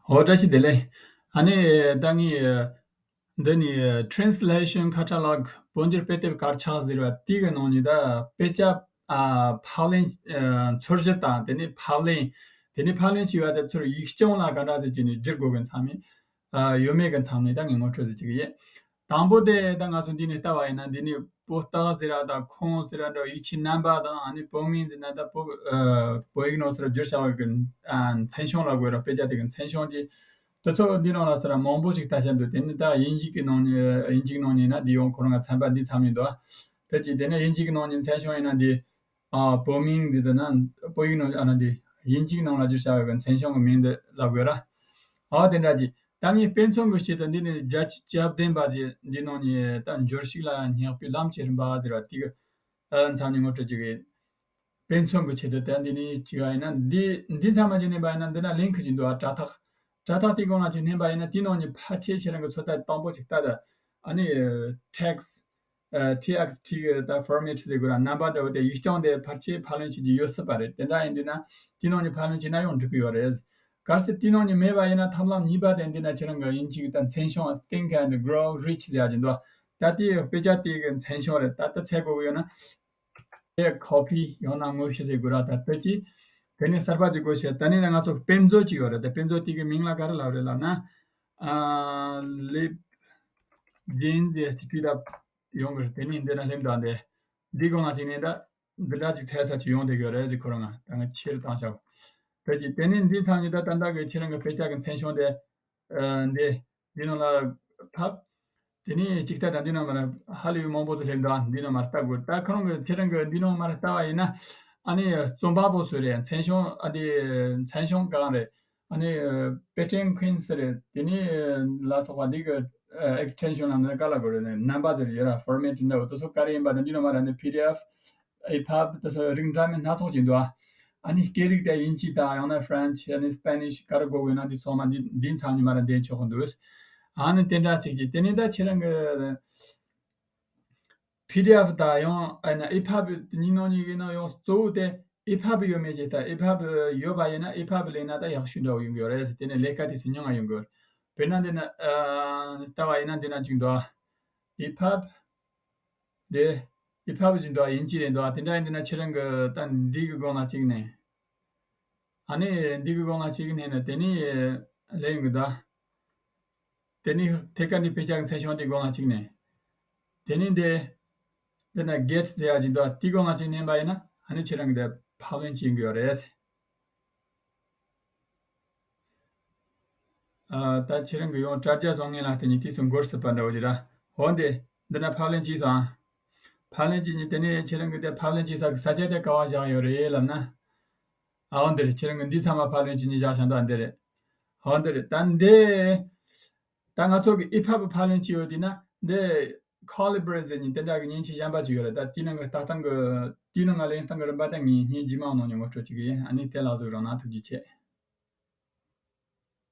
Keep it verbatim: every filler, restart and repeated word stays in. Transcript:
འོ་བཀྲ་ཤིས་བདེ་ལེགས། ཨ་ནི་ད་ངས་འདི་ནི་Translation Catalog བོད་འགྱུར་དཔེ་དེབ་དཀར་ཆག་ཟེར་བ་དེ་གི་ནང་ནས་ད་དཔེ་ཆ་ཨ་ཕབ་ལེན་ཨ་འཚོལ་ཞིབ་དང་དེ་ནས་ཕབ་ལེན། དེ་ནས་ཕབ་ལེན་བྱས་པ་དེ་ཚུར་ཡིག་རྐྱང་ལ་ག་འདྲ་ཟེར་གྱི་ནས་བསྒྱུར་དགོས་གི་མཚམས་ནས་ཨ་ཡོད་མེད་གི་མཚམས་ནས་ད་ངས་ངོ་སྤྲོད་ཟེར་གྱི་གི་ཡིན། དང་པོ་དེ་ད་ང་ཚོ་འདི་ནས་ལྟ་བ་ཡིན་ན་འདི་ནས་པོ་ཏག་ཟེར་ར་དང་ཁོང་ཟེར་ར་འདྲ་ཡིག་ཆའི་རྣམ་པ་དང་ཨ་ནི་བོད་མིང་ཟེར་ན་ད་བོད་ཨ་བོད་ཡིག་ནང་ཟེར་ར་བསྒྱུར་བྱ་བའི་གི་ཨ་མཚན་བྱང་ལ་དགོས་ར། དཔེ་ཆ་དེ་གི་མཚན་བྱང་གི་དེ་ཚོ་འདི་ནང་ལ་ཟེར་ར་མང་པོ་ཞིག་ལྟ་བྱ་འདུག་དེ་ནི་ད་དབྱིན་ཇི་གི་ནང་ནས་དབྱིན་ཇི་གི་ནང་ནས་ན་འདི་ཡང་ཁོ་རང་གི་ཚན་པ་འདི་ཚང་མ་འདུག་དེ་ཅི་དེ་ནས་དབྱིན་ཇི་གི་ནང་ནས་མཚན་བྱང་ཡིན་ན་འདི་ཨ་བོད་མིང་འདི་དེ་ན་བོད་ཡིག་ནང་ཨ་ན་འདི་དབྱིན་ཇི་གི་ནང་ལ་བསྒྱུར་བྱ་བའི་གི་མཚན་བྱང་གི་མིང་འདི་ལ་དགོས་ར། ཨ་དེ་འདྲ་ཅི། ད་ངས་དཔེ་མཚོན་གྱི་ཆེད་དུ་འདི་ནི་རྒྱ་ཆེ་ཁྱབ་བདེན་པ་ཅིག་འདི་ནང་ནས་ད་འབྱོར་ཕྱུག་ལ་སྙེག་པའི་ལམ་གྱི་རིམ་པ་ཟེར་བ་དེ་གི་ཨ་མཚམས་ནས་ངོ་སྤྲོད་ཅིག་གི་དཔེ་མཚོན་གྱི་ཆེད་དུ་ད་འདི་ནི་ཅིག་ཨ་ཡིན་ན་འདི་འདི་ཚང་མ་ཅིག་ནས་པ་ཡིན་ན་འདི་ན་ལིང་ཁི་ཅིག་འདུག་ཨ་དྲ་ཐག་དྲ་ཐག་དེ་སྒང་ལ་ཅིག་མནན་པ་ཡིན་ན་དེ་ནང་ནས་ཕལ་ཆེར་ཁྱེད་རང་གི་ཚོད་ལྟ་དང་པོ་ཅིག་ལྟ་ད་ཨ་ནི་text ཨ་T X T གི་ད་format དེ་དགོས་ར། རྣམ་པ་འདྲ་བོ་དེ་ཡིག་རྐྱང་དེ་ཕལ་ཆེར་ཕབ་ལེན་བྱེད་ཀྱི་ཡོད་སྲིད་པ་རེད། དེ་འདྲ་ཡིན་དུས་ན་དེ་ནང་ནས་ཕབ་ལེན་བྱས་ན་ཡང་འགྲིག་གི་ཡོད་རེད། གལ་སྲིད་དེ་ནང་ནས་མེད་པ་ཡིན་ན་ཐབས་ལམ་གཉིས་པ་དེ་འདི་ན་ཁྱེད་རང་གི་དབྱིན་ཇི་གི་ད་མཚན་བྱང་Think and Grow Rich ཟེར་ཡ་ཅིག་འདུག་ད་དེ་དཔེ་ཆ་དེ་གི་མཚན་བྱང་རེད། ད་ལྟ་འཚོལ་དགོས་ཀྱི་ཡོད་ན་དེ་copy ཡང་ན་དངོས་ཤུགས་ཟེར་དགོས་ར། ད་ལྟ་ཅི་དེ་ནས་གསར་པ་ཅིག་དགོས་བྱས། ད་ནི་ང་ཚོ་དཔེ་མཛོད་ཅིག་ཡོད་རེད། ད་དཔེ་མཛོད་དེ་གི་མིང་ལ་ག་རེ་ལབ་རེད་ལབ་ན་ཨ་ལིབ་ཇིན་ཟེར་ཅིག་བྲིས་ད། ཡོང་གི་རེད། དེ་ནས་འདི་ན་སླེབས་འདུག་འདི། འདི་སྒང་ལ་ཅིག་ནས་ད་འདི་འདྲ་ཅིག་འཚོལ་ས་ཅིག་ཡོང་བསྡད་ཡོད་རེད་ཟེར། ཁོ་རང་ང་ད་ང་ཕྱིར་བཏང་བྱའོ། ད་ཅིག་དེ་ནས་འདི་ཚང་གི་ད་ད་ལྟ་གི་ཁྱེད་རང་གི་དཔེ་ཆ་གི་མཚན་བྱང་དེ་ཨ་འདི་འདི་ནང་ལ་ཕབ། དེ་ནས་ཅིག་ལྟ་དང་འདི་ནང་མར་ཧ་ལས་པའི་མང་པོ་ཟིག་སླེབས་འདུག་འདི་ནང་མར་ལྟ་དགོས། ད་ཁོ་རང་གི་ཁྱེད་རང་གི་འདི་ནང་མར་ལྟ་བ་ཡིན་ན་ཨ་ནི་རྩོམ་པ་པོ་སུ་རེད། མཚན་བྱང་ཨ་འདི་མཚན་བྱང་གང་རེད། ཨ་ནི་པེ་ཊན་ཁུན་ཟེར་རེད། དེ་ནི་ལ་སོགས་པ་འདི་གི་extension ལ་ནི་ག་ལ་གོ་རེད་ནི་རྣམ་པ་ཟེར་ཡོད་ར། format འདྲ་བོ་དེ་ཚོ་ག་རེ་ཡིན་པ་དང་འདི་ནང་མར་ནི་P D F EPUB དེ་ཚོ་རིགས་འདྲ་མིན་སྣ་ཚོགས་ཅིག་འདུག་ཨ་ནི་སྐད་རིགས་དེ་དབྱིན་ཇི་དང་ཡང་ན་French ཨ་ནི་Spanish ག་རེ་དགོས་དགོས་ན་འདི་ཚང་མ་འདི་འདི་མཚམས་ནས་མར་འདེད་ཆོག་གི་འདུག་ཨ་ནི་དེ་འདྲ་ཅིག་ཅིག་དེ་ནི་ད་ཁྱེད་རང་གི་P D F དང་ཡང་ཨ་ནི་EPUB གཉིས་ནང་གཉིས་ཀྱི་ནང་ཡང་གཙོ་བོ་དེ་EPUB ཡོད་མེད་ཅེས་ད། EPUB ཡོད་པ་ཡིན་ན་EPUB ལེན་ན་ད་ཡག་ཤོས་འདྲ་བོ་ཡོང་གི་ཡོད་རེད་ཟེར། དེ་ནས་ལས་ཀ་དེ་ཚོ་ཉུང་ང་ཡོང་གི་ཡོད་རེད། དཔེར་ན་འདི་ན་ཨ་ལྟ་བ་ཡིན་ན་འདི་ན་ཅིག་འདུག་ཨ་EPUB དེ་EPUB ཅིག་འདུག་ཨ་དབྱིན་ཇི་རེད་འདུག་ཨ་དེ་འདྲ་ཡིན་འདི་ན་ཁྱེད་རང་གི་ད་འདི་གི་སྒང་ལ་ཅིག་ནས། ཨ་ནི་འདི་གི་སྒང་ལ་ཅིག་ནས་ནི་དེ་ནི་ལེན་གི་ད། དེ་ནི་ཐད་ཀར་ནི་དཔེ་ཆ་གི་མཚན་བྱང་དེ་སྒང་ལ་ཅིག་ནས། དེ་ནི་འདི་འདི་ན་get ཟེར་ཡ་ཅིག་འདུག་དེ་སྒང་ལ་ཅིག་ནན་པ་ཡིན་ན་ཨ་ནི་ཁྱེད་རང་གི་དེ་ཕབ་ལེན་བྱེད་གི་ཡོད་རེད། ཨ་ད་ཁྱེད་རང་གི་ཡང་དྲ་རྒྱ་བཟང་ངན་ལ་བརྟེན་ནས་དུས་སུ་འགོར་སྲིད་པ་འདྲ་བོ་ཅིག་ར། འོ་འདི་འདི་ན་ཕབ་ལེན་བྱས་སོང་ཨ། ཕབ་ལེན་བྱས་ནས་དེ་ནི་ཁྱེད་རང་གི་དེ་ཕབ་ལེན་བྱེད་ས་གི་ས་ཆ་དེ་ག་བ་བཞག་ཡོད་རེད་ལབ་ན། ཨའོ་འདི་རེད། ཁྱེད་རང་གི་འདི་ཚང་མ་ཕབ་ལེན་བྱས་ནས་བཞག་བཞག་འདུག་ཨ་འདི་རེད། ཨའོ་འདི་རེད། ད་འདི་ད་ང་ཚོ་གི་EPUB ཕབ་ལེན་བྱས་ཡོད་དེ་ན་འདི་Calibri ཟེར་ནི་དེ་འདྲ་གི་མཉེན་ཆས་གཞན་པ་ཅིག་ཡོད་རེད། ད་དེའི་ནང་གི་ལྟ་སྟངས་གི་དེའི་ནང་ང་ལེན་སྟངས་གི་རིམ་པ་ད་ངས་སྔོན་རྗེས་མའི་ནང་ནས་ངོ་སྤྲོད་བྱེད་གི་ཡིན། ཨ་ནི་དེ་ལ་གཟིགས་རོགས་གནང་། ཐུགས་རྗེ་ཆེ།